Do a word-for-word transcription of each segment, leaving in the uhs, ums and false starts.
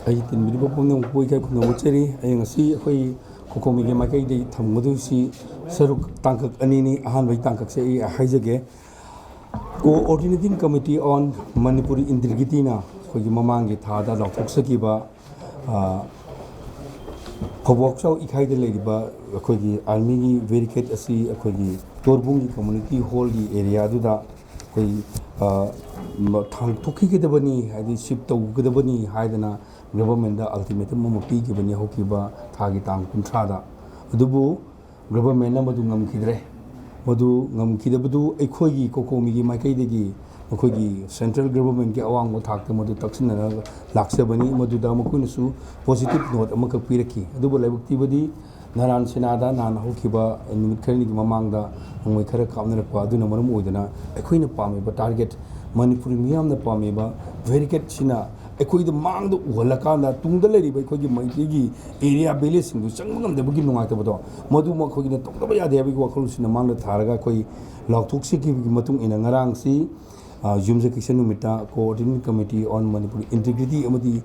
ꯑꯩ ꯇꯤꯟꯕꯤꯔꯤꯕ ꯄꯨꯝꯅꯃꯛꯄꯨ ꯏꯀꯥꯏ ꯈꯨꯝꯅꯕ ꯎꯠꯆꯔꯤ꯫ ꯑꯩ ꯉꯁꯤ ꯑꯩꯈꯣꯏ ꯀꯣꯀꯣꯃꯤꯒꯤ ꯃꯥꯏꯀꯩꯗꯒꯤ ꯊꯝꯒꯗꯣꯏꯁꯤ ꯁꯔꯨꯛ ꯇꯥꯡꯀꯛ ꯑꯅꯤꯅꯤ꯫ ꯑꯍꯥꯟꯕꯒꯤ ꯇꯥꯡꯀꯛꯁꯦ ꯑꯩ ꯍꯥꯏꯖꯒꯦ꯫ Coordinating Committee on Manipuri Integrityꯅ ꯑꯩꯈꯣꯏꯒꯤ ꯃꯃꯥꯡꯒꯤ ꯊꯥꯗ ꯂꯥꯎꯊꯣꯛꯆꯈꯤꯕ, ꯑ, ꯐꯧꯕꯣꯛꯆꯥꯎ ꯏꯈꯥꯏꯗ ꯂꯩꯔꯤꯕ ꯑꯩꯈꯣꯏꯒꯤ ꯑꯥꯔꯃꯤꯒꯤ ꯕꯦꯔꯤꯀꯦꯠ ꯑꯁꯤ ꯑꯩꯈꯣꯏꯒꯤ ꯇꯣꯔꯕꯨꯡꯒꯤ ꯀꯝꯃ꯭ꯌꯨꯅꯤꯇꯤ ꯍꯣꯜꯒꯤ ꯑꯦꯔꯤꯌꯥꯗꯨꯗ ꯑꯩꯈꯣꯏ, ꯑ, ꯃ-, ꯊꯥꯡꯊꯣꯛꯈꯤꯒꯗꯕꯅꯤ, ꯍꯥꯏꯗꯤ ꯁꯤꯞ ꯇꯧꯒꯗꯕꯅꯤ ꯍꯥꯏꯗꯅ ꯒꯚꯔꯟꯃꯦꯟꯗ ꯑꯜꯇꯤꯃꯦꯇꯝ ꯑꯃ ꯄꯤꯈꯤꯕꯅꯤ ꯍꯧꯈꯤꯕ ꯊꯥꯒꯤ ꯇꯥꯡ ꯀꯨꯟꯊ꯭ꯔꯥꯗ꯫ ꯑꯗꯨꯕꯨ ꯒꯚꯔꯟꯃꯦꯟꯅ ꯃꯗꯨ ꯉꯝꯈꯤꯗ꯭ꯔꯦ꯫ ꯃꯗꯨ ꯉꯝꯈꯤꯗꯕꯗꯨ ꯑꯩꯈꯣꯏꯒꯤ ꯀꯣꯀꯣꯃꯤꯒꯤ ꯃꯥꯏꯀꯩꯗꯒꯤ ꯃꯈꯣꯏꯒꯤ ꯁꯦꯟꯇ꯭ꯔꯦꯜ ꯒꯚꯔꯟꯃꯦꯟꯒꯤ ꯑꯋꯥꯡꯕ ꯊꯥꯛꯇ ꯃꯗꯨ ꯇꯛꯁꯤꯟꯅꯔꯒ ꯂꯥꯛꯆꯕꯅꯤ꯫ ꯃꯗꯨꯗ ꯃꯈꯣꯏꯅꯁꯨ ꯄꯣꯖꯤꯇꯤꯚ ꯅꯣꯠ ꯑꯃꯈꯛ ꯄꯤꯔꯛꯈꯤ꯫ ꯑꯗꯨꯕꯨ ꯂꯥꯏꯕꯛ ꯊꯤꯕꯗꯤ ꯅꯔꯥꯟ ꯁꯦꯅꯥꯗ ꯅꯍꯥꯟ ꯍꯧꯈꯤꯕ ꯅꯨꯃꯤꯠ ꯈꯔꯅꯤꯒꯤ ꯃꯃꯥꯡꯗ ꯅꯣꯡꯃꯩ ꯈꯔ ꯀꯥꯞꯅꯔꯛꯄ ꯑꯗꯨꯅ ꯃꯔꯝ ꯑꯣꯏꯗꯅ ꯑꯩꯈꯣꯏꯅ ꯄꯥꯝꯃꯤꯕ ꯇꯥꯔꯒꯦꯠ, ꯃꯅꯤꯄꯨꯔꯤ ꯃꯤꯌꯥꯝꯅ ꯄꯥꯝꯃꯤꯕ ꯕꯦꯔꯤꯀꯦꯠꯁꯤꯅ ꯑꯩꯈꯣꯏꯗ ꯃꯥꯡꯗ ꯎꯍꯜꯂꯀꯥꯟꯗ ꯇꯨꯡꯗ ꯂꯩꯔꯤꯕ ꯑꯩꯈꯣꯏꯒꯤ ꯃꯩꯇꯩꯒꯤ ꯑꯦꯔꯤꯌꯥ ꯚꯤꯂꯦꯖꯁꯤꯡꯗꯨ ꯆꯪꯕ ꯉꯝꯗꯕꯒꯤ ꯅꯨꯡꯉꯥꯏꯇꯕꯗꯣ, ꯃꯗꯨꯃ ꯑꯩꯈꯣꯏꯒꯤꯅ ꯇꯧꯗꯕ ꯌꯥꯗꯦ ꯍꯥꯏꯕꯒꯤ ꯋꯥꯈꯜꯂꯣꯟꯁꯤꯅ ꯃꯥꯡꯗ ꯊꯥꯔꯒ ꯑꯩꯈꯣꯏ ꯂꯥꯎꯊꯣꯛꯆꯈꯤꯕꯒꯤ ꯃꯇꯨꯡ ꯏꯟꯅ ꯉꯔꯥꯡꯁꯤ, ꯑ, ꯌꯨꯝꯁꯀꯩꯁ ꯅꯨꯃꯤꯠꯇ Coordinating Committee on Manipur Integrity ꯑꯃꯗꯤ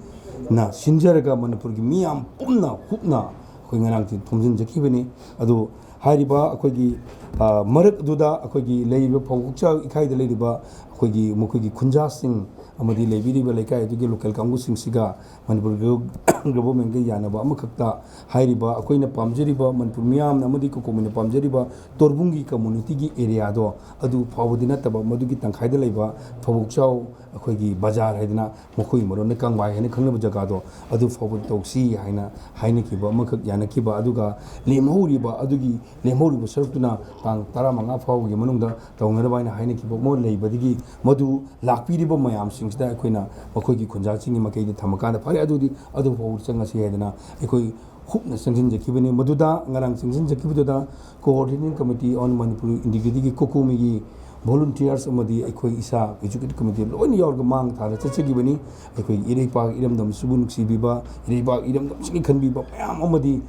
ꯅ ꯁꯤꯟꯖꯔꯒ ꯃꯅꯤꯄꯨꯔꯒꯤ ꯃꯤꯌꯥꯝ ꯄꯨꯝꯅ ꯍꯨꯞꯅ ꯑꯩꯈꯣꯏ ꯉꯔꯥꯡꯁꯤ ꯊꯣꯝꯖꯤꯟꯖꯈꯤꯕꯅꯤ꯫ ꯑꯗꯨ ꯍꯥꯏꯔꯤꯕ ꯑꯩꯈꯣꯏꯒꯤ, ꯑ, ꯃꯔꯛ ꯑꯗꯨꯗ ꯑꯩꯈꯣꯏꯒꯤ ꯂꯩꯔꯤꯕ ꯐꯧꯕꯣꯛꯆꯥꯎ ꯏꯈꯥꯏꯗ ꯂꯩꯔꯤꯕ ꯑꯩꯈꯣꯏꯒꯤ ꯃꯈꯣꯏꯒꯤ ꯈꯨꯟꯖꯥꯁꯤꯡ ꯑꯃꯗꯤ ꯂꯩꯕꯤꯔꯤꯕ ꯂꯩꯀꯥꯏ ꯑꯗꯨꯒꯤ ꯂꯣꯀꯦꯜ ꯀꯥꯡꯕꯨꯁꯤꯡꯁꯤꯒ ꯃꯅꯤꯄꯨꯔ ꯒ-, ꯒꯚꯔꯟꯃꯦꯟꯒ ꯌꯥꯅꯕ ꯑꯃꯈꯛꯇ ꯍꯥꯏꯔꯤꯕ ꯑꯩꯈꯣꯏꯅ ꯄꯥꯝꯖꯔꯤꯕ ꯃꯅꯤꯄꯨꯔ ꯃꯤꯌꯥꯝꯅ ꯑꯃꯗꯤ ꯀꯣꯀꯣꯃꯤꯅ ꯄꯥꯝꯖꯔꯤꯕ ꯇꯣꯔꯕꯨꯡꯒꯤ ꯀꯝꯃ꯭ꯌꯨꯅꯤꯇꯤꯒꯤ ꯑꯦꯔꯤꯌꯥꯗꯣ ꯑꯗꯨ ꯐꯥꯎꯕꯗꯤ ꯅꯠꯇꯕ ꯃꯗꯨꯒꯤ ꯇꯪꯈꯥꯏꯗ ꯂꯩꯕ ꯐꯧꯕꯣꯛꯆꯥꯎ ꯑꯩꯈꯣꯏꯒꯤ ꯕꯖꯥꯔ ꯍꯥꯏꯗꯅ ꯃꯈꯣꯏꯒꯤ ꯃꯔꯣꯟꯗ ꯀꯪꯕꯥꯏ ꯍꯥꯏꯅ ꯈꯪꯅꯕ ꯖꯒꯥꯗꯣ ꯑꯗꯨ ꯐꯥꯎꯕ ꯇꯧꯁꯤ ꯍꯥꯏꯅ ꯍꯥꯏꯅꯈꯤꯕ ꯑꯃꯈꯛ ꯌꯥꯅꯈꯤꯕ꯫ ꯑꯗꯨꯒ ꯂꯦꯝꯍꯧꯔꯤꯕ ꯑꯗꯨꯒꯤ ꯂꯦꯝꯍꯧꯔꯤꯕ ꯁꯔꯨꯛꯇꯨꯅ ꯇꯥꯡ ꯇꯔꯥꯃꯉꯥ ꯐꯥꯎꯕꯒꯤ ꯃꯅꯨꯡꯗ ꯇꯧꯅꯅꯕ ꯍꯥꯏꯅ ꯍꯥꯏꯅꯈꯤꯕ ꯑꯃ ꯂꯩꯕꯗꯒꯤ ꯃꯗꯨ ꯂꯥꯛꯄꯤꯔꯤꯕ ꯃꯌꯥꯝꯁꯤꯡꯁꯤꯗ ꯑꯩꯈꯣꯏꯅ ꯃꯈꯣꯏꯒꯤ ꯈꯨꯟꯖꯥꯁꯤꯡꯒꯤ ꯃꯥꯏꯀꯩꯗ ꯊꯝꯃꯀꯥꯟꯗ ꯐꯔꯦ ꯑꯗꯨꯗꯤ ꯑꯗꯨ ꯐꯥꯎꯕ ꯆꯪꯉꯁꯤ ꯍꯥꯏꯗꯅ ꯑꯩꯈꯣꯏ ꯍꯨꯞꯅ ꯆꯪꯁꯤꯟꯖꯈꯤꯕꯅꯤ꯫ ꯃꯗꯨꯗ ꯉꯔꯥꯡ ꯆꯪꯁꯤꯟꯖꯈꯤꯕꯗꯨꯗ Coordinating Committee on Manipur Integrityꯒꯤ ꯀꯣꯀꯣꯃꯤꯒꯤ volunteers ꯑꯃꯗꯤ ꯑꯩꯈꯣꯏ ꯏꯁꯥ executive committee ꯂꯣꯏꯅ ꯌꯥꯎꯔꯒ ꯃꯥꯡ ꯊꯥꯗ ꯆꯠꯆꯈꯤꯕꯅꯤ꯫ ꯑꯩꯈꯣꯏꯒꯤ ꯏꯔꯩꯄꯥꯛ ꯏꯔꯝꯗꯝꯁꯤꯕꯨ ꯅꯨꯡꯁꯤꯕꯤꯕ, ꯏꯔꯩꯄꯥꯛ ꯏꯔꯝꯗꯝꯁꯤꯒꯤ ꯈꯟꯕꯤꯕ ꯃꯌꯥꯝ ꯑꯃꯗꯤ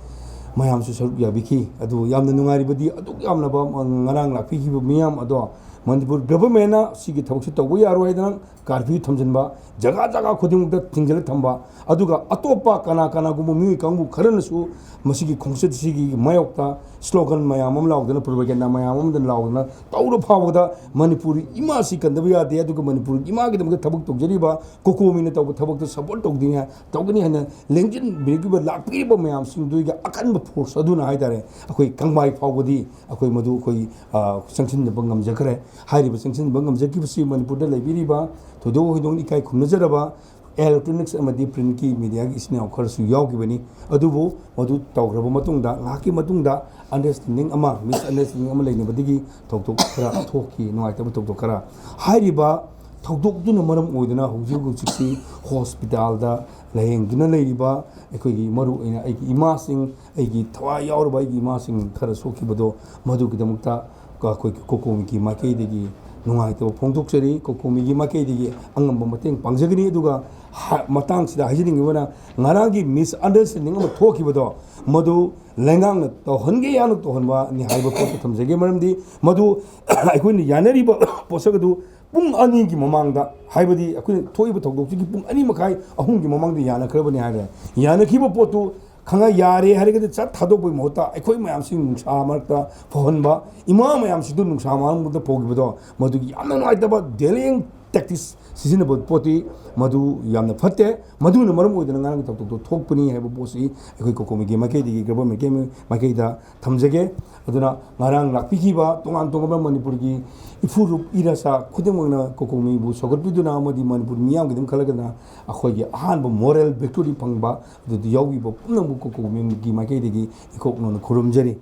ꯃꯌꯥꯝꯁꯨ ꯁꯔꯨꯛ ꯌꯥꯕꯤꯈꯤ꯫ ꯑꯗꯨ ꯌꯥꯝꯅ ꯅꯨꯡꯉꯥꯏꯔꯤꯕꯗꯤ ꯑꯗꯨꯛ ꯌꯥꯝꯂꯕ ꯉꯔꯥꯡ ꯂꯥꯛꯄꯤꯈꯤꯕ ꯃꯤꯌꯥꯝ ꯑꯗꯣ ꯃꯅꯤꯄꯨꯔ ꯒꯚꯔꯟꯃꯦꯟꯅ ꯁꯤꯒꯤ ꯊꯕꯛꯁꯤ ꯇꯧꯕ ꯌꯥꯔꯣꯏ ꯍꯥꯏꯗꯅ ꯀꯥꯔꯐ꯭ꯌꯨ ꯊꯝꯖꯤꯟꯕ, ꯖꯒꯥ ꯖꯒꯥ ꯈꯨꯗꯤꯡꯃꯛꯇ ꯊꯤꯡꯖꯤꯜꯂ ꯊꯝꯕ, ꯑꯗꯨꯒ ꯑꯇꯣꯞꯄ ꯀꯅꯥ ꯀꯅꯥꯒꯨꯝꯕ ꯃꯤꯑꯣꯏ ꯀꯥꯡꯕꯨ ꯈꯔꯅꯁꯨ ꯃꯁꯤꯒꯤ ꯈꯣꯡꯆꯠꯁꯤꯒꯤ ꯃꯥꯌꯣꯛꯇ ꯁ꯭ꯂꯣꯒꯟ ꯃꯌꯥꯝ ꯑꯃ ꯂꯥꯎꯗꯅ, ꯄ꯭ꯔꯣꯄꯒꯦꯟꯗꯥ ꯃꯌꯥꯝ ꯑꯃꯗ ꯂꯥꯎꯗꯅ ꯇꯧꯔ ꯐꯥꯎꯕꯗ ꯃꯅꯤꯄꯨꯔ ꯏꯃꯥꯁꯤ ꯀꯟꯗꯕ ꯌꯥꯗꯦ, ꯑꯗꯨꯒ ꯃꯅꯤꯄꯨꯔ ꯏꯃꯥꯒꯤꯗꯃꯛꯇ ꯊꯕꯛ ꯇꯧꯖꯔꯤꯕ ꯀꯣꯀꯣꯃꯤꯅ ꯇꯧꯕ ꯊꯕꯛꯇ ꯁꯄꯣꯔꯠ ꯇꯧꯗꯣꯏꯅꯤ, ꯇꯧꯒꯅꯤ ꯍꯥꯏꯅ ꯂꯦꯡꯖꯤꯟꯕꯤꯔꯤꯕ, ꯂꯥꯛꯄꯤꯔꯤꯕ ꯃꯌꯥꯝꯁꯤꯡꯗꯨꯒꯤ ꯑꯀꯟꯕ ꯐꯣꯔꯁ ꯑꯗꯨꯅ ꯍꯥꯏꯇꯥꯔꯦ, ꯑꯩꯈꯣꯏ ꯀꯪꯕꯥꯏ ꯐꯥꯎꯕꯗꯤ ꯑꯩꯈꯣꯏ ꯃꯗꯨ ꯑꯩꯈꯣꯏ, ꯑ, ꯆꯪꯁꯤꯟꯅꯕ ꯉꯝꯖꯈ꯭ꯔꯦ꯫ ꯍꯥꯏꯔꯤꯕ ꯆꯪꯁꯤꯟꯕ ꯉꯝꯖꯈꯤꯕꯁꯤ ꯃꯅꯤꯄꯨꯔꯗ ꯂꯩꯕꯤꯔꯤꯕ ꯊꯣꯏꯗꯣꯛ ꯍꯦꯟꯗꯣꯛꯅ ꯏꯀꯥꯏ ꯈꯨꯝꯅꯖꯔꯕ ꯏꯂꯦꯛꯇ꯭ꯔꯣꯅꯤꯛꯁ ꯑꯃꯗꯤ ꯄ꯭ꯔꯤꯟꯠꯀꯤ ꯃꯤꯗꯤꯌꯥꯒꯤ ꯏꯆꯤꯟ ꯏꯅꯥꯎ ꯈꯔꯁꯨ ꯌꯥꯎꯈꯤꯕꯅꯤ꯫ ꯑꯗꯨꯕꯨ ꯃꯗꯨ ꯇꯧꯈ꯭ꯔꯕ ꯃꯇꯨꯡꯗ, ꯉꯥꯏꯍꯥꯛꯀꯤ ꯃꯇꯨꯡꯗ ꯑꯟꯗꯔꯁ꯭ꯇꯦꯟꯗꯤꯡ ꯑꯃ, ꯃꯤꯁꯑꯟꯗꯔꯁ꯭ꯇꯦꯟꯗꯤꯡ ꯑꯃ ꯂꯩꯅꯕꯗꯒꯤ ꯊꯧꯗꯣꯛ ꯈꯔ ꯊꯣꯛꯈꯤ, ꯅꯨꯡꯉꯥꯏꯇꯕ ꯊꯧꯗꯣꯛ ꯈꯔ꯫ ꯍꯥꯏꯔꯤꯕ ꯊꯧꯗꯣꯛꯇꯨꯅ ꯃꯔꯝ ꯑꯣꯏꯗꯨꯅ ꯍꯧꯖꯤꯛ ꯍꯧꯖꯤꯛꯁꯤ ꯍꯣꯁꯄꯤꯇꯥꯜꯗ ꯂꯥꯌꯦꯡꯗꯨꯅ ꯂꯩꯔꯤꯕ ꯑꯩꯈꯣꯏꯒꯤ ꯃꯔꯨ ꯑꯣꯏꯅ ꯑꯩꯒꯤ ꯏꯃꯥꯁꯤꯡ, ꯑꯩꯒꯤ ꯊꯋꯥꯏ ꯌꯥꯎꯔꯕ ꯑꯩꯒꯤ ꯏꯃꯥꯁꯤꯡ ꯈꯔ ꯁꯣꯛꯈꯤꯕꯗꯣ, ꯃꯗꯨꯒꯤꯗꯃꯛꯇ ꯑꯩꯈꯣꯏꯒꯤ ꯀꯣꯀꯣꯃꯤꯒꯤ ꯃꯥꯏꯀꯩꯗꯒꯤ ꯅꯨꯡꯉꯥꯏꯇꯕ ꯐꯣꯡꯗꯣꯛꯆꯔꯤ꯫ ꯀꯣꯀꯣꯃꯤꯒꯤ ꯃꯥꯏꯀꯩꯗꯒꯤ ꯑꯉꯝꯕ ꯃꯇꯦꯡ ꯄꯥꯡꯖꯒꯅꯤ꯫ ꯑꯗꯨꯒ ꯍ-, ꯃꯇꯥꯡꯁꯤꯗ ꯍꯥꯏꯖꯅꯤꯡꯉꯤꯕꯅ, ꯉꯔꯥꯡꯒꯤ ꯃꯤꯁꯑꯟꯗꯔꯁ꯭ꯇꯦꯟꯗꯤꯡ ꯑꯃ ꯊꯣꯛꯈꯤꯕꯗꯣ, ꯃꯗꯨ ꯂꯩꯉꯥꯛꯅ ꯇꯧꯍꯟꯒꯦ ꯌꯥꯅ ꯇꯧꯍꯟꯕꯅꯤ ꯍꯥꯏꯕ ꯄꯣꯠꯇꯨ ꯊꯝꯖꯒꯦ꯫ ꯃꯔꯝꯗꯤ ꯃꯗꯨ ꯑꯩꯈꯣꯏꯅ ꯌꯥꯅꯔꯤꯕ ꯄꯣꯠꯁꯛ ꯑꯗꯨ ꯄꯨꯡ ꯑꯅꯤꯒꯤ ꯃꯃꯥꯡꯗ, ꯍꯥꯏꯕꯗꯤ ꯑꯩꯈꯣꯏꯅ ꯊꯣꯛꯏꯕ ꯊꯧꯗꯣꯛꯁꯤꯒꯤ ꯄꯨꯡ ꯑꯅꯤ ꯃꯈꯥꯏ, ꯑꯍꯨꯝꯒꯤ ꯃꯃꯥꯡꯗ ꯌꯥꯅꯈ꯭ꯔꯕꯅꯤ ꯍꯥꯏꯔꯦ꯫ ꯌꯥꯅꯈꯤꯕ ꯄꯣꯠꯇꯨ ꯈꯪꯉ ꯌꯥꯔꯦ ꯍꯥꯏꯔꯒꯗꯤ ꯆꯠ ꯊꯥꯗꯣꯛꯄꯒꯤ ꯃꯍꯨꯠꯇ ꯑꯩꯈꯣꯏ ꯃꯌꯥꯝꯁꯤ ꯅꯨꯡꯁꯥ ꯃꯔꯛꯇ ꯐꯧꯍꯟꯕ, ꯏꯃꯥ ꯃꯌꯥꯝꯁꯤꯗꯨ ꯅꯨꯡꯁꯥ ꯃꯔꯛꯇ ꯐꯧꯈꯤꯕꯗꯣ, ꯃꯗꯨꯒꯤ ꯌꯥꯝꯅ ꯅꯨꯡꯉꯥꯏꯇꯕ ꯗꯦꯂꯤꯡ ꯇꯦꯛꯇꯤꯛꯁ ꯁꯤꯖꯤꯟꯅꯕ ꯄꯣꯠꯇꯤ ꯃꯗꯨ ꯌꯥꯝꯅ ꯐꯠꯇꯦ꯫ ꯃꯗꯨꯅ ꯃꯔꯝ ꯑꯣꯏꯗꯨꯅ ꯉꯔꯥꯡꯒꯤ ꯊꯧꯗꯣꯛꯇꯣ ꯊꯣꯛꯄꯅꯤ ꯍꯥꯏꯕ ꯄꯣꯠꯁꯤ ꯑꯩꯈꯣꯏ ꯀꯣꯀꯣꯃꯤꯒꯤ ꯃꯥꯏꯀꯩꯗꯒꯤ, ꯒꯚꯔꯟꯃꯦꯟꯠꯀꯤ ꯃꯥꯏꯀꯩꯗ ꯊꯝꯖꯒꯦ꯫ ꯑꯗꯨꯅ ꯉꯔꯥꯡ ꯂꯥꯛꯄꯤꯈꯤꯕ ꯇꯣꯉꯥꯟ ꯇꯣꯉꯥꯟꯕ ꯃꯅꯤꯄꯨꯔꯒꯤ ꯏꯐꯨꯔꯨꯞ ꯏꯔꯥꯆꯥ ꯈꯨꯗꯤꯡꯃꯛꯅ ꯀꯣꯀꯣꯃꯤꯕꯨ ꯁꯧꯒꯠꯄꯤꯗꯨꯅ ꯑꯃꯗꯤ ꯃꯅꯤꯄꯨꯔ ꯃꯤꯌꯥꯝꯒꯤꯗꯃꯛ ꯈꯜꯂꯒꯅ ꯑꯩꯈꯣꯏꯒꯤ ꯑꯍꯥꯟꯕ ꯃꯣꯔꯦꯜ ꯚꯤꯛꯇꯣꯔꯤ ꯐꯪꯕ ꯑꯗꯨꯗ ꯌꯥꯎꯕꯤꯕ ꯄꯨꯝꯅꯃꯛꯄꯨ ꯀꯣꯀꯣꯃꯤꯒꯤ ꯃꯥꯏꯀꯩꯗꯒꯤ ꯏꯀꯣꯛꯅꯅ ꯈꯨꯔꯨꯝꯖꯔꯤ꯫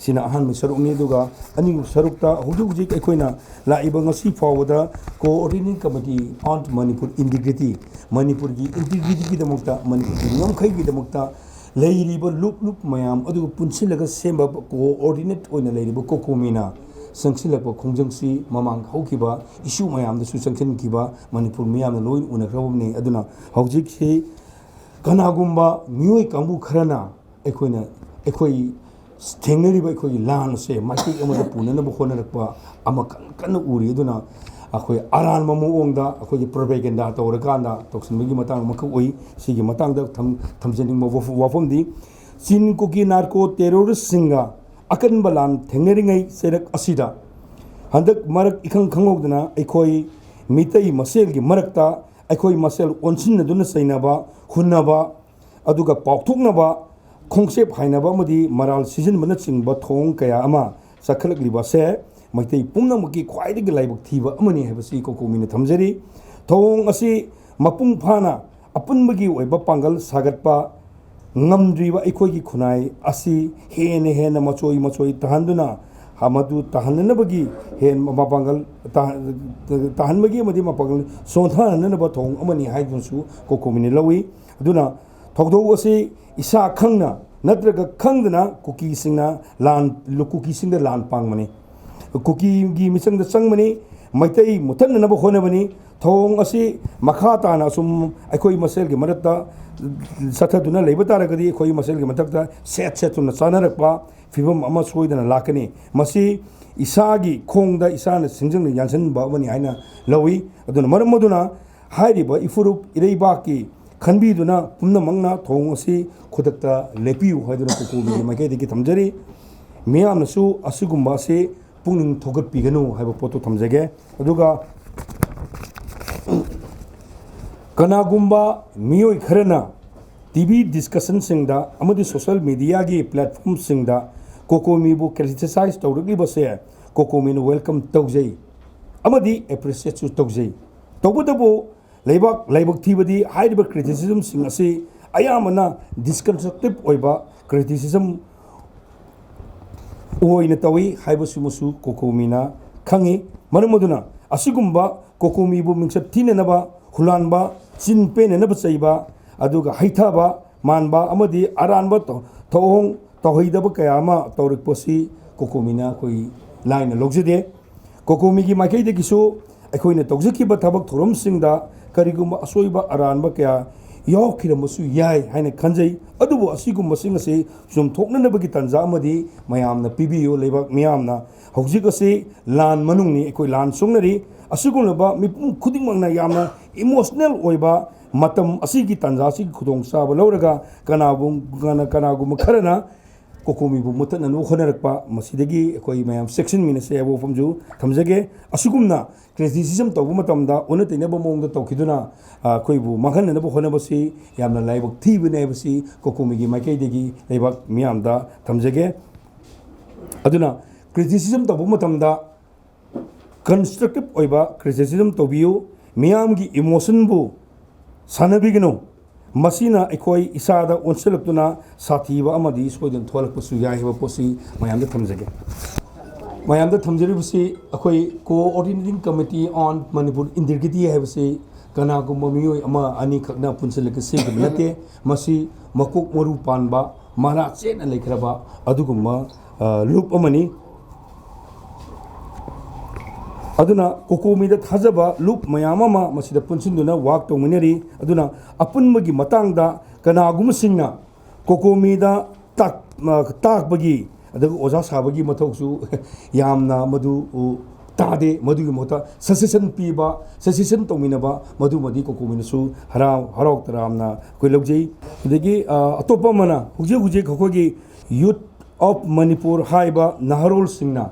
ꯁꯤꯅ ꯑꯍꯥꯟꯕ ꯁꯔꯨꯛꯅꯤ꯫ ꯑꯗꯨꯒ ꯑꯅꯤꯁꯨꯕ ꯁꯔꯨꯛꯇ ꯍꯧꯖꯤꯛ ꯍꯧꯖꯤꯛ ꯑꯩꯈꯣꯏꯅ ꯂꯥꯛꯏꯕ ꯉꯁꯤ ꯐꯥꯎꯕꯗ Coordinating Committee on Manipur Integrity, ꯃꯅꯤꯄꯨꯔꯒꯤ ꯏꯟꯇꯤꯒ꯭ꯔꯤꯇꯤꯒꯤꯗꯃꯛꯇ, ꯃꯅꯤꯄꯨꯔꯒꯤ ꯉꯝꯈꯩꯒꯤꯗꯃꯛꯇ ꯂꯩꯔꯤꯕ ꯂꯨꯞ ꯂꯨꯞ ꯃꯌꯥꯝ ꯑꯗꯨꯒ ꯄꯨꯟꯁꯤꯜꯂꯒ ꯁꯦꯝꯕ ꯀꯣꯑꯣꯔꯗꯤꯅꯦꯠ ꯑꯣꯏꯅ ꯂꯩꯔꯤꯕ ꯀꯣꯀꯣꯃꯤꯅ ꯆꯪꯁꯤꯜꯂꯛꯄ ꯈꯣꯡꯖꯪꯁꯤ ꯃꯃꯥꯡ ꯍꯧꯈꯤꯕ ꯏꯁꯨ ꯃꯌꯥꯝꯗꯁꯨ ꯆꯪꯁꯤꯟꯈꯤꯕ ꯃꯅꯤꯄꯨꯔ ꯃꯤꯌꯥꯝꯅ ꯂꯣꯏꯅ ꯎꯅꯈ꯭ꯔꯕꯅꯤ꯫ ꯑꯗꯨꯅ ꯍꯧꯖꯤꯛꯁꯤ ꯀꯅꯥꯒꯨꯝꯕ ꯃꯤꯑꯣꯏ ꯀꯥꯡꯕꯨ ꯈꯔꯅ ꯑꯩꯈꯣꯏꯅ, ꯑꯩꯈꯣꯏ ꯊꯦꯡꯅꯔꯤꯕ ꯑꯩꯈꯣꯏꯒꯤ ꯂꯥꯟ ꯑꯁꯦ ꯃꯥꯏꯀꯩ ꯑꯃꯗ ꯄꯨꯅꯅꯕ ꯍꯣꯠꯅꯔꯛꯄ ꯑꯃ ꯀꯟ-, ꯀꯟꯅ ꯎꯔꯤ꯫ ꯑꯗꯨꯅ ꯑꯩꯈꯣꯏ ꯑꯔꯥꯟꯕ ꯃꯑꯣꯡꯗ ꯑꯩꯈꯣꯏꯒꯤ propaganda ꯇꯧꯔꯀꯥꯟꯗ ꯇꯧꯁꯤꯟꯕꯒꯤ ꯃꯇꯥꯡ ꯑꯃꯈꯛ ꯎꯏ꯫ ꯁꯤꯒꯤ ꯃꯇꯥꯡꯗ ꯊꯝ-, ꯊꯝꯖꯅꯤꯡꯕ ꯋꯥꯐ-, ꯋꯥꯐꯝꯗꯤ, ꯆꯤꯟ ꯀꯨꯀꯤ narco terroristꯁꯤꯡꯒ ꯑꯀꯟꯕ ꯂꯥꯟ ꯊꯦꯡꯅꯔꯤꯉꯩ ꯆꯩꯔꯛ ꯑꯁꯤꯗ ꯍꯟꯗꯛ ꯃꯔꯛ ꯏꯈꯪ ꯈꯪꯍꯧꯗꯅ ꯑꯩꯈꯣꯏ ꯃꯤꯇꯩ ꯃꯁꯦꯜꯒꯤ ꯃꯔꯛꯇ ꯑꯩꯈꯣꯏ ꯃꯁꯦꯜ ꯑꯣꯟꯁꯤꯟꯅꯗꯨꯅ ꯆꯩꯅꯕ, ꯍꯨꯟꯅꯕ, ꯑꯗꯨꯒ ꯄꯥꯎꯊꯣꯛꯅꯕ, ꯈꯣꯡꯆꯦꯞ ꯍꯥꯏꯅꯕ ꯑꯃꯗꯤ ꯃꯔꯥꯜ ꯁꯤꯖꯤꯟꯕꯅꯆꯤꯡꯕ ꯊꯧꯑꯣꯡ ꯀꯌꯥ ꯑꯃ ꯆꯠꯈꯠꯂꯛꯂꯤꯕ ꯑꯁꯦ ꯃꯩꯇꯩ ꯄꯨꯝꯅꯃꯛꯀꯤ ꯈ꯭ꯋꯥꯏꯗꯒꯤ ꯂꯥꯏꯕꯛ ꯊꯤꯕ ꯑꯃꯅꯤ ꯍꯥꯏꯕꯁꯤ ꯀꯣꯀꯣꯃꯤꯅ ꯊꯝꯖꯔꯤ꯫ ꯊꯧꯑꯣꯡ ꯑꯁꯤ ꯃꯄꯨꯡ ꯐꯥꯅ ꯑꯄꯨꯟꯕꯒꯤ ꯑꯣꯏꯕ ꯄꯥꯡꯒꯜ ꯁꯥꯒꯠꯄ ꯉꯝꯗ꯭ꯔꯤꯕ ꯑꯩꯈꯣꯏꯒꯤ ꯈꯨꯟꯅꯥꯏ ꯑꯁꯤ ꯍꯦꯟꯅ ꯍꯦꯟꯅ ꯃꯆꯣꯏ ꯃꯆꯣꯏ ꯇꯥꯍꯟꯗꯨꯅ, ꯃꯗꯨ ꯇꯥꯍꯟꯅꯅꯕꯒꯤ ꯍꯦꯟ-, ꯃꯄꯥꯡꯒꯜ ꯇꯥ-, ꯇꯥꯍꯟꯕꯒꯤ ꯑꯃꯗꯤ ꯃꯄꯥꯡꯒꯜ ꯁꯣꯟꯊꯍꯟꯅꯅꯕ ꯊꯧꯑꯣꯡ ꯑꯃꯅꯤ ꯍꯥꯏꯗꯨꯅꯁꯨ ꯀꯣꯀꯣꯃꯤꯅ ꯂꯧꯏ꯫ ꯑꯗꯨꯅ ꯊꯧꯗꯣꯛ ꯑꯁꯤ ꯏꯁꯥ ꯈꯪꯅ ꯅꯠꯇ꯭ꯔꯒ ꯈꯪꯗꯅ ꯀꯨꯀꯤꯁꯤꯡꯅ ꯂꯥꯟ, ꯀꯨꯀꯤꯁꯤꯡꯗ ꯂꯥꯟ ꯄꯥꯡꯕꯅꯤ, ꯀꯨꯀꯤꯒꯤ ꯃꯤꯆꯪꯗ ꯆꯪꯕꯅꯤ, ꯃꯩꯇꯩ ꯃꯨꯠꯊꯠꯅꯅꯕ ꯍꯣꯠꯅꯕꯅꯤ꯫ ꯊꯧꯑꯣꯡ ꯑꯁꯤ ꯃꯈꯥ ꯇꯥꯅ ꯑꯁꯨꯝ ꯑꯩꯈꯣꯏ ꯃꯁꯦꯜꯒꯤ ꯃꯔꯛꯇ ꯆꯠꯊꯗꯨꯅ ꯂꯩꯕ ꯇꯥꯔꯒꯗꯤ ꯑꯩꯈꯣꯏ ꯃꯁꯦꯜꯒꯤ ꯃꯊꯛꯇ ꯁꯦꯠ ꯁꯦꯠꯇꯨꯅ ꯆꯥꯅꯔꯛꯄ ꯐꯤꯕꯝ ꯑꯃ ꯁꯣꯏꯗꯅ ꯂꯥꯛꯀꯅꯤ꯫ ꯃꯁꯤ ꯏꯁꯥꯒꯤ ꯈꯣꯡꯗ ꯏꯁꯥꯅ ꯁꯤꯡꯖꯪꯅ ꯌꯥꯟꯁꯤꯟꯕ ꯑꯃꯅꯤ ꯍꯥꯏꯅ ꯂꯧꯏ꯫ ꯑꯗꯨꯅ ꯃꯔꯝ ꯑꯗꯨꯅ ꯍꯥꯏꯔꯤꯕ ꯏꯐꯨꯔꯨꯞ ꯏꯔꯩꯕꯥꯛꯀꯤ ꯈꯟꯕꯤꯗꯨꯅ ꯄꯨꯝꯅꯃꯛꯅ ꯊꯧꯑꯣꯡ ꯑꯁꯤ ꯈꯨꯗꯛꯇ ꯂꯦꯞꯄꯤꯌꯨ ꯍꯥꯏꯗꯨꯅ ꯀꯣꯀꯣꯃꯤꯒꯤ ꯃꯥꯏꯀꯩꯗꯒꯤ ꯊꯝꯖꯔꯤ꯫ ꯃꯤꯌꯥꯝꯅꯁꯨ ꯑꯁꯤꯒꯨꯝꯕ ꯑꯁꯤ ꯄꯨꯛꯅꯤꯡ ꯊꯧꯒꯠꯄꯤꯒꯅꯨ ꯍꯥꯏꯕ ꯄꯣꯠꯇꯨ ꯊꯝꯖꯒꯦ꯫ ꯑꯗꯨꯒ ꯀꯅꯥꯒꯨꯝꯕ ꯃꯤꯑꯣꯏ ꯈꯔꯅ ꯇꯤ ꯚꯤ discussionꯁꯤꯡꯗ ꯑꯃꯗꯤ social mediaꯒꯤ platformꯁꯤꯡꯗ ꯀꯣꯀꯣꯃꯤꯕꯨ criticize ꯇꯧꯔꯛꯂꯤꯕꯁꯦ ꯀꯣꯀꯣꯃꯤꯅ welcome ꯇꯧꯖꯩ ꯑꯃꯗꯤ appreciateꯁꯨ ꯇꯧꯖꯩ꯫ ꯇꯧꯕꯇꯕꯨ ꯂꯩꯕꯥꯛ ꯂꯥꯏꯕꯛ ꯊꯤꯕꯗꯤ ꯍꯥꯏꯔꯤꯕ criticismꯁꯤꯡ ꯑꯁꯤ ꯑꯌꯥꯝꯕꯅ destructive ꯑꯣꯏꯕ criticism ꯑꯣꯏꯅ ꯇꯧꯏ ꯍꯥꯏꯕꯁꯤꯃꯁꯨ ꯀꯣꯀꯣꯃꯤꯅ ꯈꯪꯏ꯫ ꯃꯔꯝ ꯑꯗꯨꯅ ꯑꯁꯤꯒꯨꯝꯕ ꯀꯣꯀꯣꯃꯤꯕꯨ ꯃꯤꯡꯆꯠ ꯊꯤꯅꯅꯕ, ꯍꯨꯔꯥꯟꯕ, ꯆꯤꯟ ꯄꯦꯟꯅꯅꯕ ꯆꯩꯕ, ꯑꯗꯨꯒ ꯍꯩꯊꯕ ꯃꯥꯟꯕ ꯑꯃꯗꯤ ꯑꯔꯥꯟꯕ ꯊꯧ-, ꯊꯧꯑꯣꯡ ꯇꯧꯍꯩꯗꯕ ꯀꯌꯥ ꯑꯃ ꯇꯧꯔꯛꯄꯁꯤ ꯀꯣꯀꯣꯃꯤꯅ ꯑꯩꯈꯣꯏ ꯂꯥꯏꯅ ꯂꯧꯖꯗꯦ꯫ ꯀꯣꯀꯣꯃꯤꯒꯤ ꯃꯥꯏꯀꯩꯗꯒꯤꯁꯨ ꯑꯩꯈꯣꯏꯅ ꯇꯧꯖꯈꯤꯕ ꯊꯕꯛ ꯊꯧꯔꯝꯁꯤꯡꯗ ꯀꯔꯤꯒꯨꯝꯕ ꯑꯁꯣꯏꯕ ꯑꯔꯥꯟꯕ ꯀꯌꯥ ꯌꯥꯎꯈꯤꯔꯝꯕꯁꯨ ꯌꯥꯏ ꯍꯥꯏꯅ ꯈꯟꯖꯩ꯫ ꯑꯗꯨꯕꯨ ꯑꯁꯤꯒꯨꯝꯕꯁꯤꯡ ꯑꯁꯤ ꯆꯨꯝꯊꯣꯛꯅꯅꯕꯒꯤ ꯇꯥꯟꯖꯥ ꯑꯃꯗꯤ ꯃꯌꯥꯝꯅ ꯄꯤꯕꯤꯌꯨ꯫ ꯂꯩꯕꯥꯛ ꯃꯤꯌꯥꯝꯅ, ꯍꯧꯖꯤꯛ ꯑꯁꯤ ꯂꯥꯟ ꯃꯅꯨꯡꯅꯤ, ꯑꯩꯈꯣꯏ ꯂꯥꯟ ꯁꯣꯛꯅꯔꯤ꯫ ꯑꯁꯤꯒꯨꯝꯂꯕ ꯃꯤꯄꯨꯝ ꯈꯨꯗꯤꯡꯃꯛꯅ ꯌꯥꯝꯅ ꯏꯃꯣꯁꯅꯦꯜ ꯑꯣꯏꯕ ꯃꯇꯝ ꯑꯁꯤꯒꯤ ꯇꯥꯟꯖꯥ ꯑꯁꯤꯒꯤ ꯈꯨꯗꯣꯡꯆꯥꯕ ꯂꯧꯔꯒ ꯀꯅꯥꯒꯨꯝ-, ꯀꯅꯥ-, ꯀꯅꯥꯒꯨꯝꯕ ꯈꯔꯅ ꯀꯣꯀꯣꯃꯤꯕꯨ ꯃꯨꯊꯠꯅꯅꯕ ꯍꯣꯠꯅꯔꯛꯄ, ꯃꯁꯤꯗꯒꯤ ꯑꯩꯈꯣꯏ ꯃꯌꯥꯝ ꯆꯦꯛꯁꯤꯟꯃꯤꯟꯅꯁꯤ ꯍꯥꯏꯕ ꯋꯥꯐꯝꯁꯨ ꯊꯝꯖꯒꯦ꯫ ꯑꯁꯤꯒꯨꯝꯅ ꯀ꯭ꯔꯤꯇꯤꯁꯤꯖꯝ ꯇꯧꯕ ꯃꯇꯝꯗ ꯑꯣꯟꯅ ꯇꯩꯅꯕ ꯃꯑꯣꯡꯗ ꯇꯧꯈꯤꯗꯨꯅ, ꯑ, ꯑꯩꯈꯣꯏꯕꯨ ꯃꯥꯡꯍꯟꯅꯅꯕ ꯍꯣꯠꯅꯕꯁꯤ ꯌꯥꯝꯅ ꯂꯥꯏꯕꯛ ꯊꯤꯕꯅꯤ ꯍꯥꯏꯕꯁꯤ ꯀꯣꯀꯣꯃꯤꯒꯤ ꯃꯥꯏꯀꯩꯗꯒꯤ ꯂꯩꯕꯥꯛ ꯃꯤꯌꯥꯝꯗ ꯊꯝꯖꯒꯦ꯫ ꯑꯗꯨꯅ ꯀ꯭ꯔꯤꯇꯤꯁꯤꯖꯝ ꯇꯧꯕ ꯃꯇꯝꯗ ꯀꯟꯁꯇ꯭ꯔꯛꯇꯤꯞ ꯑꯣꯏꯕ ꯀ꯭ꯔꯤꯇꯤꯁꯤꯖꯝ ꯇꯧꯕꯤꯌꯨ꯫ ꯃꯤꯌꯥꯝꯒꯤ ꯏꯃꯣꯁꯟꯕꯨ ꯁꯥꯟꯅꯕꯤꯒꯅꯨ꯫ ꯃꯁꯤꯅ ꯑꯩꯈꯣꯏ ꯏꯁꯥꯗ ꯑꯣꯟꯁꯤꯜꯂꯛꯇꯨꯅ ꯁꯥꯊꯤꯕ ꯑꯃꯗꯤ ꯁꯣꯏꯗꯅ ꯊꯣꯛꯍꯜꯂꯛꯄꯁꯨ ꯌꯥꯏ ꯍꯥꯏꯕ ꯄꯣꯠꯁꯤ ꯃꯌꯥꯝꯗ ꯊꯝꯖꯒꯦ꯫ ꯃꯌꯥꯝꯗ ꯊꯝꯖꯔꯤꯕꯁꯤ ꯑꯩꯈꯣꯏ Coordinating Committee on Manipur Integrity ꯍꯥꯏꯕꯁꯤ ꯀꯅꯥꯒꯨꯝꯕ ꯃꯤꯑꯣꯏ ꯑꯃ ꯑꯅꯤꯈꯛꯅ ꯄꯨꯟꯁꯤꯜꯂꯒ ꯁꯦꯝꯈꯤꯕ ꯅꯠꯇꯦ꯫ ꯃꯁꯤ ꯃꯀꯣꯛ ꯃꯔꯨ ꯄꯥꯟꯕ, ꯃꯔꯥ ꯆꯦꯠꯅ ꯂꯩꯈ꯭ꯔꯕ ꯑꯗꯨꯒꯨꯝꯕ, ꯑ, ꯂꯨꯞ ꯑꯃꯅꯤ꯫ ꯑꯗꯨꯅ ꯀꯣꯀꯣꯃꯤꯗ ꯊꯥꯖꯕ ꯂꯨꯞ ꯃꯌꯥꯝ ꯑꯃ ꯃꯁꯤꯗ ꯄꯨꯟꯁꯤꯟꯗꯨꯅ ꯋꯥꯛ ꯇꯧꯃꯤꯟꯅꯔꯤ꯫ ꯑꯗꯨꯅ ꯑꯄꯨꯟꯕꯒꯤ ꯃꯇꯥꯡꯗ ꯀꯅꯥꯒꯨꯝꯕꯁꯤꯡꯅ ꯀꯣꯀꯣꯃꯤꯗ ꯇꯥꯛ-, ꯑ, ꯇꯥꯛꯄꯒꯤ ꯑꯗꯨꯒ ꯑꯣꯖꯥ ꯁꯥꯕꯒꯤ ꯃꯊꯧꯁꯨ ꯌꯥꯝꯅ ꯃꯗꯨ, ꯎ, ꯇꯥꯗꯦ꯫ ꯃꯗꯨꯒꯤ ꯃꯍꯨꯠꯇ ꯁꯖꯦꯁꯟ ꯄꯤꯕ, ꯁꯖꯦꯁꯟ ꯇꯧꯃꯤꯟꯅꯕ, ꯃꯗꯨꯃꯗꯤ ꯀꯣꯀꯣꯃꯤꯅꯁꯨ ꯍꯔꯥꯎ, ꯍꯔꯥꯎ ꯇꯔꯥꯝꯅ ꯑꯩꯈꯣꯏ ꯂꯧꯖꯩ꯫ ꯑꯗꯒꯤ, ꯑ, ꯑꯇꯣꯞꯄ ꯑꯃꯅ ꯍꯧꯖꯤꯛ ꯍꯧꯖꯤꯛ ꯑꯩꯈꯣꯏꯒꯤ Youth of Manipur ꯍꯥꯏꯕ ꯅꯍꯥꯔꯣꯜꯁꯤꯡꯅ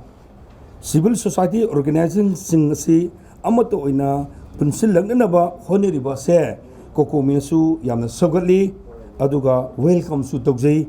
civil society organizationꯁꯤꯡ ꯑꯁꯤ ꯑꯃꯠꯇ ꯑꯣꯏꯅ ꯄꯨꯟꯁꯤꯜꯂꯛꯅꯅꯕ ꯍꯣꯠꯅꯔꯤꯕ ꯑꯁꯦ ꯀꯣꯀꯣꯃꯤꯅꯁꯨ ꯌꯥꯝꯅ ꯁꯧꯒꯠꯂꯤ, ꯑꯗꯨꯒ ꯋꯦꯜꯀꯝꯁꯨ ꯇꯧꯖꯩ,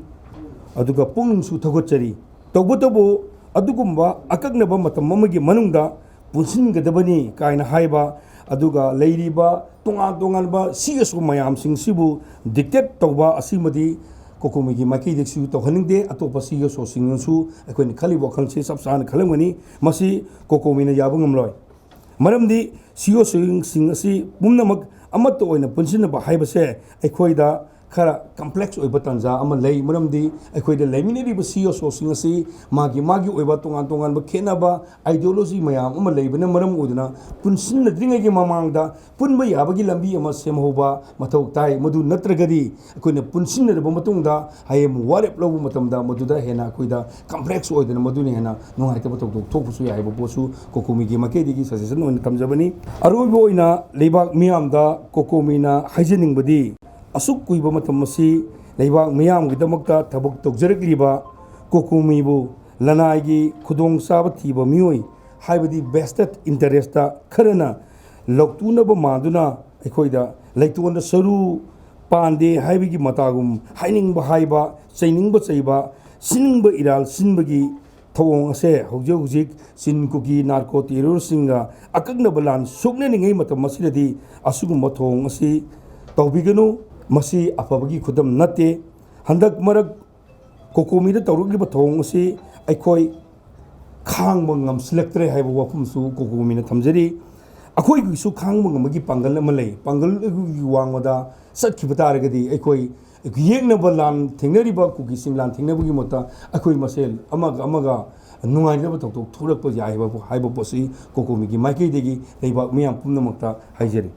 ꯑꯗꯨꯒ ꯄꯨꯛꯅꯤꯡꯁꯨ ꯊꯧꯒꯠꯆꯔꯤ꯫ ꯇꯧꯕꯇꯕꯨ ꯑꯗꯨꯒꯨꯝꯕ ꯑꯀꯛꯅꯕ ꯃꯇꯝ ꯑꯃꯒꯤ ꯃꯅꯨꯡꯗ ꯄꯨꯟꯁꯤꯟꯒꯗꯕꯅꯤ ꯀꯥꯏꯅ ꯍꯥꯏꯕ, ꯑꯗꯨꯒ ꯂꯩꯔꯤꯕ ꯇꯣꯉꯥꯟ ꯇꯣꯉꯥꯟꯕ CSO ꯃꯌꯥꯝꯁꯤꯡꯁꯤꯕꯨ dictate ꯇꯧꯕ ꯑꯁꯤꯃꯗꯤ ꯀꯣꯀꯣꯃꯤꯒꯤ ꯃꯥꯏꯀꯩꯗꯒꯤꯁꯨ ꯇꯧꯍꯟꯅꯤꯡꯗꯦ꯫ ꯑꯇꯣꯞꯄ CSOꯁꯤꯡꯅꯁꯨ ꯑꯩꯈꯣꯏꯅ ꯈꯜꯂꯤꯕ ꯋꯥꯈꯜꯁꯤ ꯆꯞ ꯆꯥꯅ ꯈꯜꯂꯝꯒꯅꯤ꯫ ꯃꯁꯤ ꯀꯣꯀꯣꯃꯤꯅ ꯌꯥꯕ ꯉꯝꯂꯣꯏ꯫ ꯃꯔꯝꯗꯤ CSOꯁꯤꯡ ꯑꯁꯤ ꯄꯨꯝꯅꯃꯛ ꯑꯃꯠꯇ ꯑꯣꯏꯅ ꯄꯨꯟꯁꯤꯟꯅꯕ ꯍꯥꯏꯕꯁꯦ ꯑꯩꯈꯣꯏꯗ ꯈꯔ ꯀꯝꯄ꯭ꯂꯦꯛꯁ ꯑꯣꯏꯕ ꯇꯥꯟꯖꯥ ꯑꯃ ꯂꯩ꯫ ꯃꯔꯝꯗꯤ ꯑꯩꯈꯣꯏꯗ ꯂꯩꯃꯤꯟꯅꯔꯤꯕ ꯁꯤ ꯏ ꯑꯣ ꯁꯣꯁꯤꯡ ꯑꯁꯤ ꯃꯥꯒꯤ ꯃꯥꯒꯤ ꯑꯣꯏꯕ ꯇꯣꯉꯥꯟ ꯇꯣꯉꯥꯟꯕ ꯈꯦꯠꯅꯕ ꯑꯥꯏꯗꯤꯌꯣꯂꯣꯖꯤ ꯃꯌꯥꯝ ꯑꯃ ꯂꯩꯕꯅ ꯃꯔꯝ ꯑꯣꯏꯗꯨꯅ ꯄꯨꯟꯁꯤꯟꯅꯗ꯭ꯔꯤꯉꯩꯒꯤ ꯃꯃꯥꯡꯗ ꯄꯨꯟꯕ ꯌꯥꯕꯒꯤ ꯂꯝꯕꯤ ꯑꯃ ꯁꯦꯝꯍꯧꯕ ꯃꯊꯧ ꯇꯥꯏ꯫ ꯃꯗꯨ ꯅꯠꯇ꯭ꯔꯒꯗꯤ ꯑꯩꯈꯣꯏꯅ ꯄꯨꯟꯁꯤꯟꯅꯔꯕ ꯃꯇꯨꯡꯗ ꯍꯌꯦꯡ ꯋꯥꯔꯦꯞ ꯂꯧꯕ ꯃꯇꯝꯗ ꯃꯗꯨꯗ ꯍꯦꯟꯅ ꯑꯩꯈꯣꯏꯗ ꯀꯝꯄ꯭ꯂꯦꯛꯁ ꯑꯣꯏꯗꯅ ꯃꯗꯨꯅ ꯍꯦꯟꯅ ꯅꯨꯡꯉꯥꯏꯇꯕ ꯊꯧꯗꯣꯛ ꯊꯣꯛꯄꯁꯨ ꯌꯥꯏ ꯍꯥꯏꯕ ꯄꯣꯠꯁꯨ ꯀꯣꯀꯣꯃꯤꯒꯤ ꯃꯥꯏꯀꯩꯗꯒꯤ ꯁꯖꯦꯁꯟ ꯑꯣꯏꯅ ꯊꯝꯖꯕꯅꯤ꯫ ꯑꯔꯣꯏꯕ ꯑꯣꯏꯅ ꯂꯩꯕꯥꯛ ꯃꯤꯌꯥꯝꯗ ꯀꯣꯀꯣꯃꯤꯅ ꯍꯥꯏꯖꯅꯤꯡꯕꯗꯤ, ꯑꯁꯨꯛ ꯀꯨꯏꯕ ꯃꯇꯝ ꯑꯁꯤ ꯂꯩꯕꯥꯛ ꯃꯤꯌꯥꯝꯒꯤꯗꯃꯛꯇ ꯊꯕꯛ ꯇꯧꯖꯔꯛꯂꯤꯕ ꯀꯣꯀꯣꯃꯤꯕꯨ ꯂꯅꯥꯏꯒꯤ ꯈꯨꯗꯣꯡꯆꯥꯕ ꯊꯤꯕ ꯃꯤꯑꯣꯏ, ꯍꯥꯏꯕꯗꯤ ꯚꯦꯁꯇꯦꯠ ꯏꯟꯇꯔꯦꯁꯇ ꯈꯔꯅ ꯂꯧꯇꯨꯅꯕ ꯃꯥꯟꯗꯨꯅ ꯑꯩꯈꯣꯏꯗ ꯂꯩꯇꯣꯟꯗ ꯁꯔꯨ ꯄꯥꯟꯗꯦ ꯍꯥꯏꯕꯒꯤ ꯃꯇꯥꯒꯨꯝ ꯍꯥꯏꯅꯤꯡꯕ ꯍꯥꯏꯕ, ꯆꯩꯅꯤꯡꯕ ꯆꯩꯕ, ꯁꯤꯅꯤꯡꯕ ꯏꯔꯥꯜ ꯁꯤꯟꯕꯒꯤ ꯊꯧꯑꯣꯡ ꯑꯁꯦ ꯍꯧꯖꯤꯛ ꯍꯧꯖꯤꯛ ꯆꯤꯟ ꯀꯨꯀꯤ ꯅꯥꯔꯀꯣ ꯇꯦꯔꯣꯔꯁꯤꯡꯒ ꯑꯀꯛꯅꯕ ꯂꯥꯟ ꯁꯣꯛꯅꯅꯤꯡꯉꯩ ꯃꯇꯝ ꯑꯁꯤꯗꯗꯤ ꯑꯁꯤꯒꯨꯝꯕ ꯊꯧꯑꯣꯡ ꯑꯁꯤ ꯇꯧꯕꯤꯒꯅꯨ꯫ ꯃꯁꯤ ꯑꯐꯕꯒꯤ ꯈꯨꯗꯝ ꯅꯠꯇꯦ꯫ ꯍꯟꯗꯛ ꯃꯔꯛ ꯀꯣꯀꯣꯃꯤꯗ ꯇꯧꯔꯛꯂꯤꯕ ꯊꯧꯑꯣꯡ ꯑꯁꯤ ꯑꯩꯈꯣꯏ ꯈꯥꯡꯕ ꯉꯝꯁꯤꯜꯂꯛꯇ꯭ꯔꯦ ꯍꯥꯏꯕ ꯋꯥꯐꯝꯁꯨ ꯀꯣꯀꯣꯃꯤꯅ ꯊꯝꯖꯔꯤ꯫ ꯑꯩꯈꯣꯏꯒꯤꯁꯨ ꯈꯥꯡꯕ ꯉꯝꯕꯒꯤ ꯄꯥꯡꯒꯜ ꯑꯃ ꯂꯩ꯫ ꯄꯥꯡꯒꯜ ꯑꯗꯨꯒꯤ ꯋꯥꯡꯃꯗ ꯆꯠꯈꯤꯕ ꯇꯥꯔꯒꯗꯤ ꯑꯩꯈꯣꯏ ꯌꯦꯛꯅꯕ ꯂꯥꯟ ꯊꯦꯡꯅꯔꯤꯕ ꯀꯨꯀꯤꯁꯤꯡ ꯂꯥꯟ ꯊꯦꯡꯅꯕꯒꯤ ꯃꯍꯨꯠꯇ ꯑꯩꯈꯣꯏ ꯃꯁꯦꯜ ꯑꯃꯒ ꯑꯃꯒ ꯅꯨꯡꯉꯥꯏꯅꯕ ꯊꯧꯗꯣꯛ ꯊꯣꯛꯂꯛꯄ ꯌꯥꯏ ꯍꯥꯏꯕ, ꯍꯥꯏꯕ ꯄꯣꯠꯁꯤ ꯀꯣꯀꯣꯃꯤꯒꯤ ꯃꯥꯏꯀꯩꯗꯒꯤ ꯂꯩꯕꯥꯛ ꯃꯤꯌꯥꯝ ꯄꯨꯝꯅꯃꯛꯇ ꯍꯥꯏꯖꯔꯤ꯫